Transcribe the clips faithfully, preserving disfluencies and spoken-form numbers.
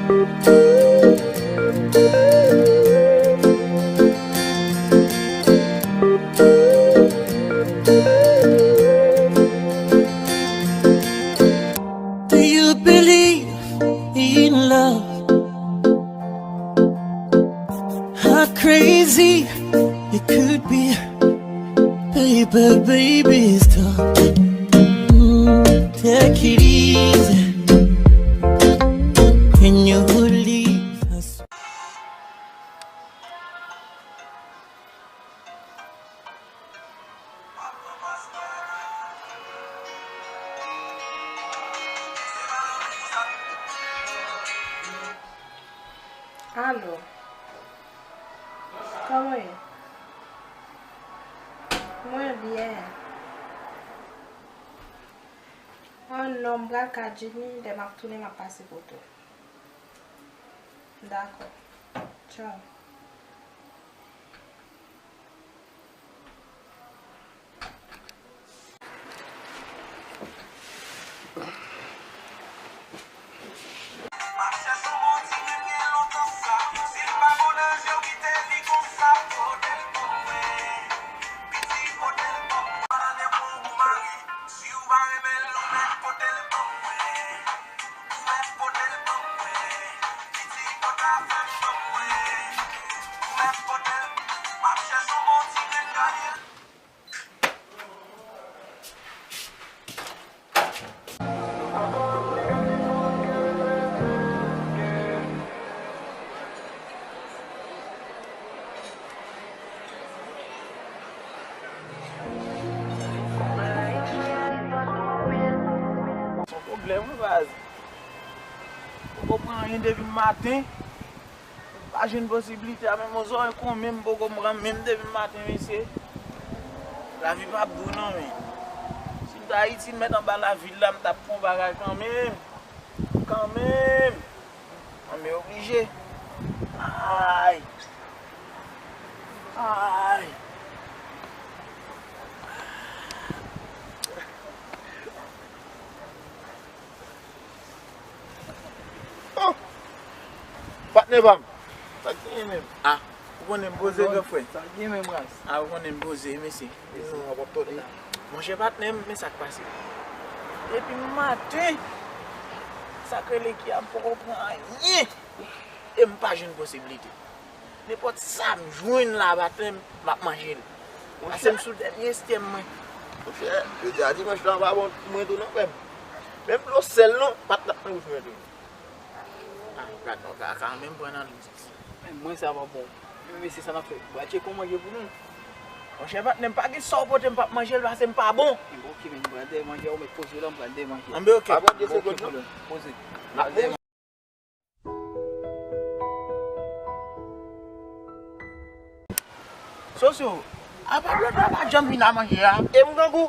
Do you believe in love? How crazy it could be. Baby, baby, stop. Mm, take it easy. Can you leave us? Alo. Kòman w ye? Mwen byen. An non, m pral ka Jimmy, lè m ap tounen, m ap pase kote w. Dakò. Tchaw. Se yon pwoblèm, wi, baz. Poko pran anyen depi maten. M pa jwenn posiblite a, men mozòy konmen m poko pran menm depi maten, mesye. Lavi p ap dou non, men. Si m t Ayiti, m mèt anba lavil la, m t ap pran bagay kanmenm. Kanmenm. An, men oblije. Ay. Ay. Oh! Patnè pa m. Sa k genyen menm? Ah, ou konnen m poze, gran frè. Sa k genyen menm, ras? Ah, ou konnen m poze, mesye. Monchè, patnè m, men sa k pase. Depi maten, sa k rele ki a, m poko pran anyen. E m pa jwenn posiblite. Nenpòt sa m jwenn la maten, m ap manje l. Paske m sou dènye estyèm mwen. Monchè, jodi a dimanch lan pa bon pou mwen tou non, frè m. Menm dlo sèl non, pa t ap nan bouch mwen tou. Ah, gad non, ka, ka menm pran nan li. Men mwen sa pa bon. Men mesye sa n ap fè. Bwa tcheko manje pou nou. Monchè patnè m, pa gen sa w pote m p ap manje l, paske m pa bon. Bon, oke, men m pral dèyè manje a, ou mèt poze w la, m pral dèyè manje a. Anben, oke. Pa pran de segonn non. Poze. N ap dèyè. Sosyo, apa Blòdwa pa janm vin a manje a? E m grangou.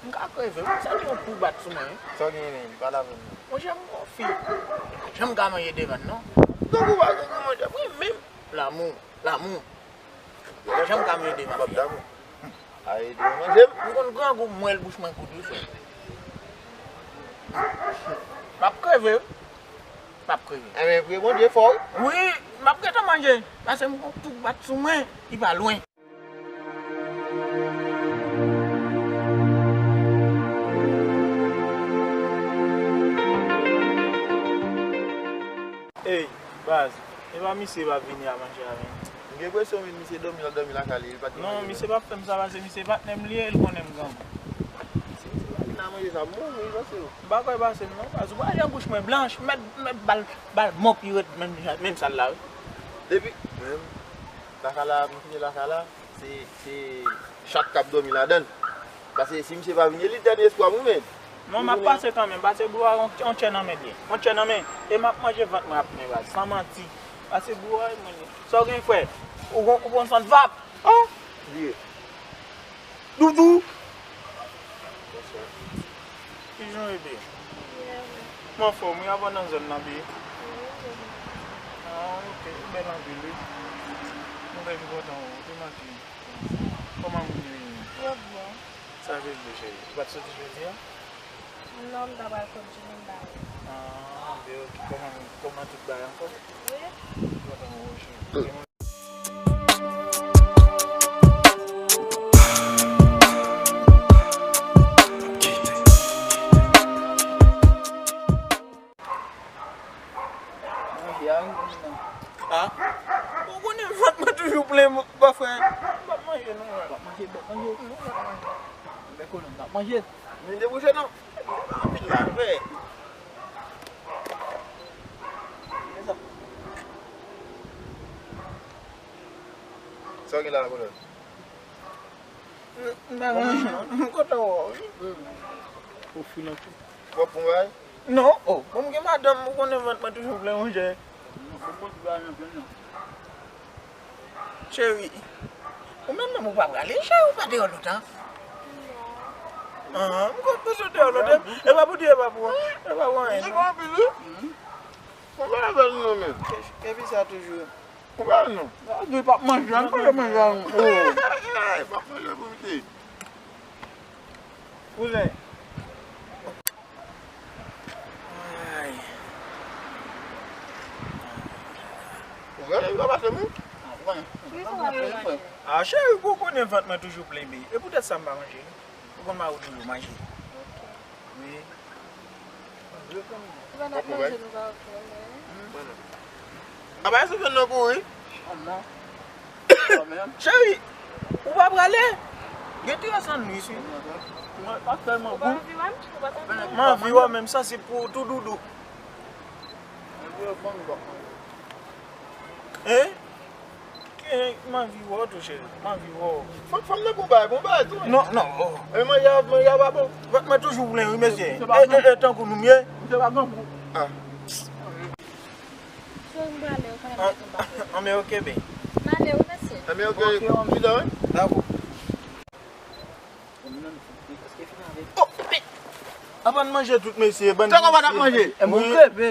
M ka kreve wi, sa gen yon kou bat sou mwen wi. Sa w genyen menm? Pale avè m non. Monchè, m gon fi, pa janm ka manje devan n non. Grangou pa grangou, monchè, mwen menm. Lanmou, lanmou. Pa janm ka manje devan fi a. Ay, devan manje m. M konn grangou, m wè l bouch mwen kout wi, frè. M ap kreve wi. M ap kreve. Enben, priye Bondye fò wi. Wi, m ap gentan manje. Paske m gon kou bat sou mwen, li pa lwen. Ey, baz, e pa misye pa vini a manje a menm. M gen enpresyon wi misye dòmi, l ap dòmi lakay li, li pa t gen manje menm. Non, misye p ap fè m sa, paske misye patnè m li ye, li konnen m grangou. Si misye pa vin a manje sa, m mouri wi, pase yo. M pa kwè pase m non, baz, ou pa jan bouch mwen blanch, m mèt, m mèt ba l, ba l mò pi rèd menm, menm sal la wi. Depi, menm, lakay la, m fini lakay la, se, se chat k ap dòmi ladan l. Paske si misye pa vini, li dènye espwa m wi, men. Non, m ap pase kanmenm, paske bro a yon, yon tchè nan men l ye. Yon tchè nan men, e m ap manje vant mwen ap plen, baz, san manti. Paske bro a, mwen, sa w gen, frè? Ou gon, ou gon sant vap? Oh! Vire. Doudou! Bonswa. Kijan w ye, bee? Byen, wi. Mwen anfòm wi, avan nan zòn nan, bee. Wi, wi. Ah, ok, ou bèl anpil wi. Mwen bèl, m kontan wè w, te manke. Kòman moun yo ye? Yo byen. Sa vle di, cheri? Ou pa t soti jodi a? Non, m ta pral kot Jimmy, m ba ou. Ah, ben ok. Kòman, kòman tout bagay ankò? Wi. Kontan wè w, cheri. Manje a wi, moun nan. Ah? Ou konnen vant mwen toujou plen, bòfrè. M p ap manje non, frè. M p ap manje, m p ap manje. Non, m p ap manje. Bèk ou non, m p ap manje. Men debouche non. Anpil la, frè. Sa w gen la, kolonèl? M pa gen anyen non, m kontan wè w wi. Ou fin anpil. W ap pran bagay? Non, oh, bon, m gen madanm, ou konnen vant mwen toujou plen, monchè. Cheri, ou menm menm ou pa prale, cheri, ou pa deyò lontan. An, m konn bezwen deyò lontan. E pa pou di, e pa pou, e pa pou anyen non. Ou pa avè l non, men. Ke, ke fi sa toujou. Ou pa non. Di p ap manje, an pa manje an. Ay, p ap manje pou mete. Kouzen. Ay. Ou wè, li pa pase mou. Ah, cheri, ou konnen vant mwen toujou plen, be. E poutèt sa m pa manje. Ou konn mari w toujou manje. Wi. Ou pa nap manje nou pa oke, men. Apa, èske w fè nan kouri? Cheri, ou pa prale? Gen ti rès nan nwi, wi. Mwen pa tèlman gou. Ou pa anvi wè m? Ou pa t anvi wè m? M anvi wè, men m santi pou tou doudou. Hein? Ki, m anvi wè w tou, cheri. M anvi wè w. Fòk fanm nan bon bagay, bon bagay tou. Non, non, oh. E manje a, manje a pa bon. Vant mwen toujou plen, wi, mesye. E, e, e, tankou nou, m ye. Misye pa grangou. Ah. Cheri, m prale, ou konnen m gen tout bagay. An, men oke, be. M ale, wi, mesye. An, men oke, chita, wi. Dakò. Oh, men, aprann manje tout, mesye, bann visye. Tankou pa t ap manje. E bon, kreve.